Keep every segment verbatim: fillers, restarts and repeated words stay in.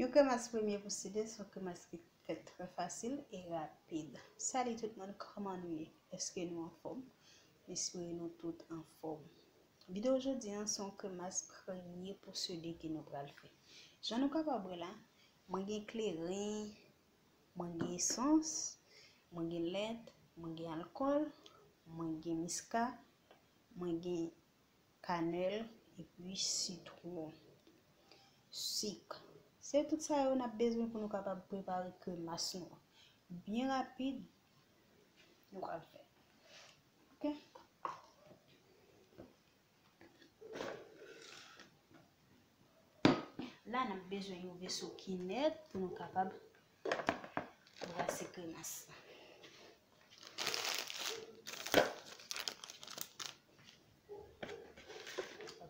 Yon kremas premye pwosede se yon kremas ki fèt trè fasil e rapid. Salut tout moun, kòman nou ye? Èske nou anfòm? M espere nou tout anfòm. Videyo jodi a se yon kremas premye pwosede ke nou pral fè. Jan nou kapab wè la, mwen gen kleren, mwen gen esans, mwen gen lèt, mwen gen alkòl, mwen gen miska, mwen gen kanèl, epi sitwon, sik. Se tout sa yo n ap bezwen pou nou kapab prepare kremas nou an. Byen rapid, nou pral fè. Oke? La, n ap bezwen yon veso ki nèt pou nou kapab brase kremas la.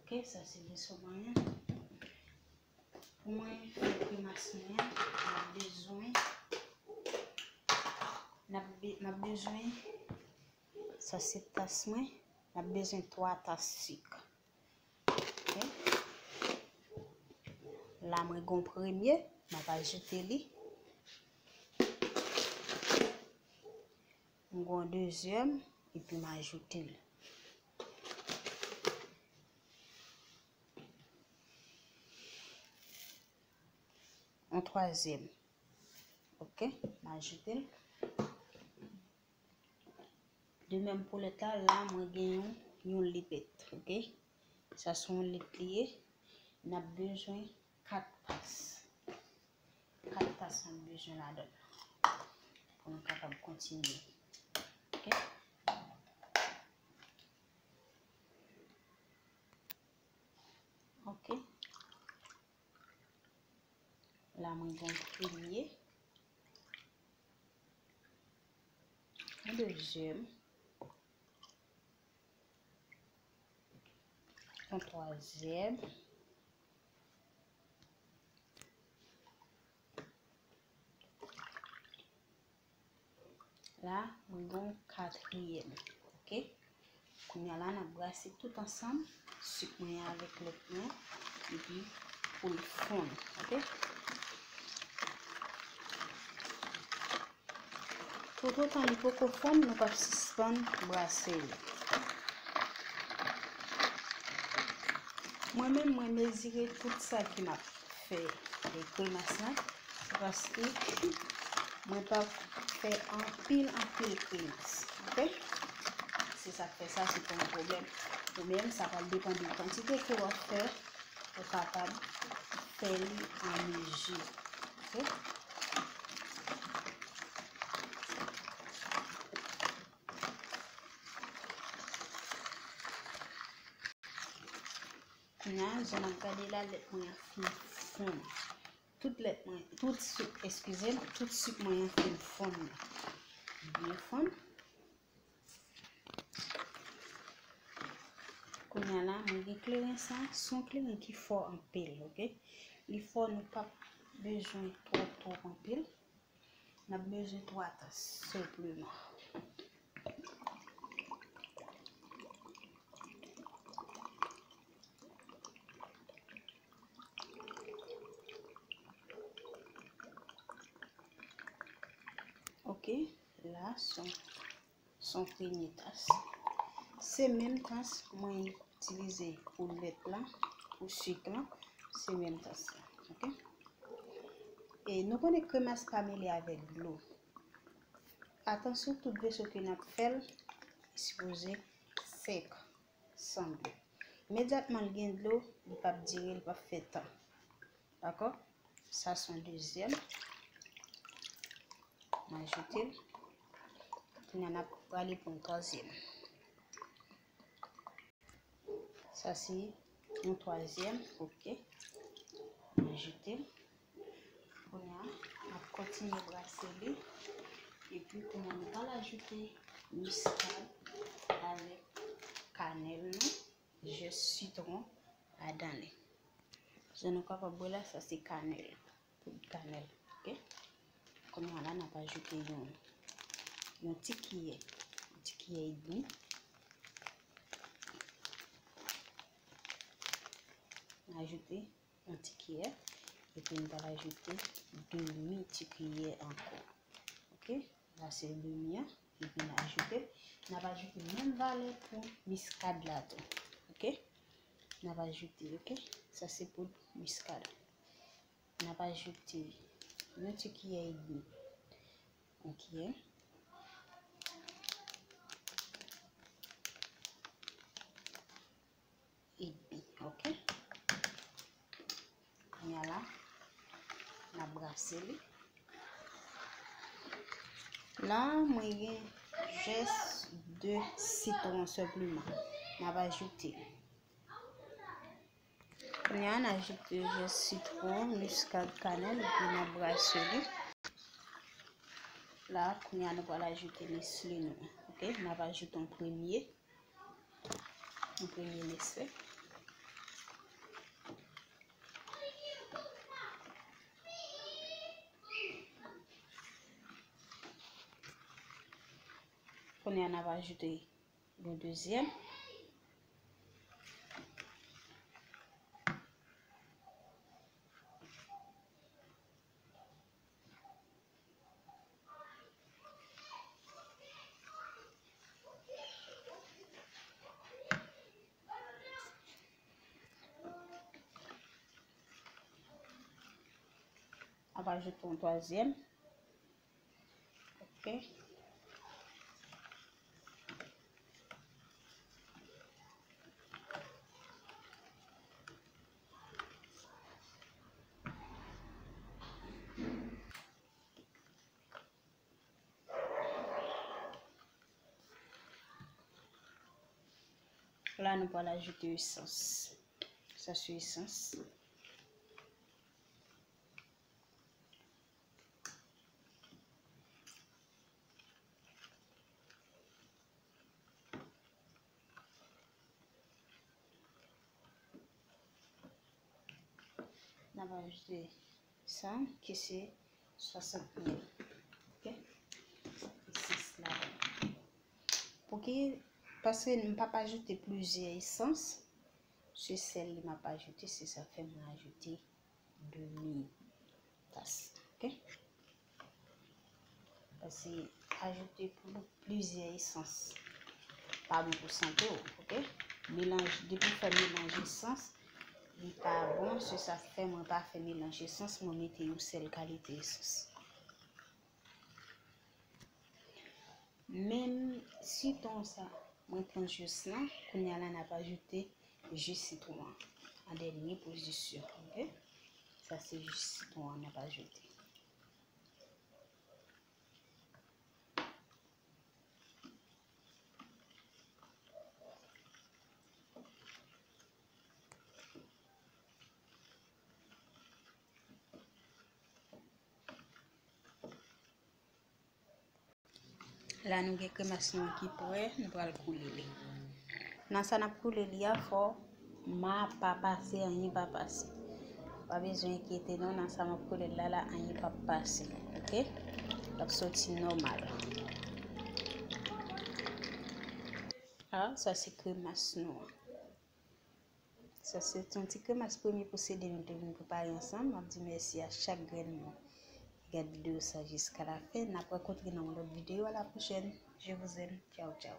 Ok, sa se veso mwen an. Pou mwen fè kremas mwen an, m ap bezwen, m ap be-, m ap bezwen, sa se tas mwen, m ap bezwen twa tas sik. Ok. La, mwen gen yon premye, m ap ajoute li. Mwen gen yon dezyèm, epi m ajoute l. Yon twazyèm. Ok, m ajoute l. De menm pou lèt la, la mwen gen yon, yon lit lèt, ok? Sa se yon lit li ye. N ap bezwen kat tas. Kat tas n ap bezwen ladan l pou nou kapab kontinye. Ok? Ok. La mwen gen yon premye, yon dezyèm, yon twazyèm. La, mwen gen yon katriyèm. Ok? Kounye a la, n ap brase tout ansanm, sik mwen an avèk lèt mwen, epi pou l fonn. Ok? Toutotan li poko fonn, nou p ap sispann brase l. Mwen menm, mwen mezire tout sa ke m ap fè, e, kremas la, se paske mwen p ap fè anpil, anpil kremas, ok? Se sa k fè sa, se pa yon pwoblèm. Ou menm, sa pral depann de kantite ke w ap fè, ou kapab fè li an mezi, ok? Kounye a, jan n ap gade la, lèt mwen an fin fonn. Tout lèt mwen, tout sik, eskize m, tout sik mwen an fin fonn. Byen fonn. Kounye a la, mwen gen kleren sa, se yon kleren ki fò anpil, ok? Li fò, nou p ap bezwen twòp, twòp anpil. N ap bezwen twa tas, senpleman. Ok, la, se yon se yon premye tas. Se menm tas mwen itilize pou lèt la, pou sik la, se menm tas la, ok? E nou konnen kremas pa mele avèk dlo. Atansyon, tout veso ke n ap fè l, li sipoze sèk, san dlo. Imedyatman l gen dlo, li p ap dire, li p ap fè tan. Dakò? Sa se yon dezyèm. M ajoute l. Kounye a n ap prale pou yon twazyèm. Sa se yon twazyèm, ok. M ajoute l. Kounye a, n ap kontinye brase li. Epi kounye a, nou pral ajoute miskad avèk kanèl nou. Jès sitwon ladan li. Jan nou kapab wè la, sa se kanèl, poud kanèl, ok? Kounye a la, n ap ajoute yon, yon ti kiyè, yon ti kiyè edmi. N ajoute yon ti kiyè. Epi n pral ajoute demi ti kiyè ankò. Oke? La se demi an. Epi n ajoute, n ap ajoute menm valè pou miskad la tou. Oke? N ap ajoute, oke? Sa se poud miskad. N ap ajoute yon ti kiyè edmi. Yon kiyè edmi, oke? Kounye a la, n ap brase li. La, mwen gen jès de sitwon senpleman. N ap ajoute. Kounye a, n ajoute jès sitwon, miskad, kanèl, epi n ap brase li. La, kounye a, nou pral ajoute Nestle nou. Oke, n ap ajoute yon premye. Yon premye Nestle. Kounye a, n ap ajoute yon dezyèm. Ap ajoute yon twazyèm. Oke. La, nou pral ajoute esans. Sa se esans. N ap ajoute sa, ki se swasant mil. Oke? Esans la. Pouki? Paske m p ap ajoute plizyè esans. Se sèl li m ap ajoute, se sa k fè mwen ajoute demi tas. Oke? Paske ajoute pou plizyè esans pa bon pou sante w, oke? Melanj, depi w fè melanj esans, li pa bon, se sa k fè mwen pa fè melanj esans, mwen mete yon sèl kalite esans. Menm sitwon sa, mwen pran jis lan, kounye a la n ap ajoute ji sitwon an an dènye pozisyon, oke? Sa se ji sitwon an n ap ajoute. La nou gen kremas nou an ki prè, nou pral koule li. Nan sa n ap koule li a, fò ma pa pase, anyen pa pase. Pa bezwen enkyete non, nan sa m ap koule l la, la, anyen p ap pase, oke? L ap soti nòmal. A, sa se kremas nou an. Sa se yon ti kremas premye pwosede nou te vin prepare ansanm. M ap di mèsi a chak grenn moun ki gad videyo sa jiska lafen. N ap rankontre nan yon lòt videyo. A la pwochèn. Je vous aime. Tchaw, tchaw.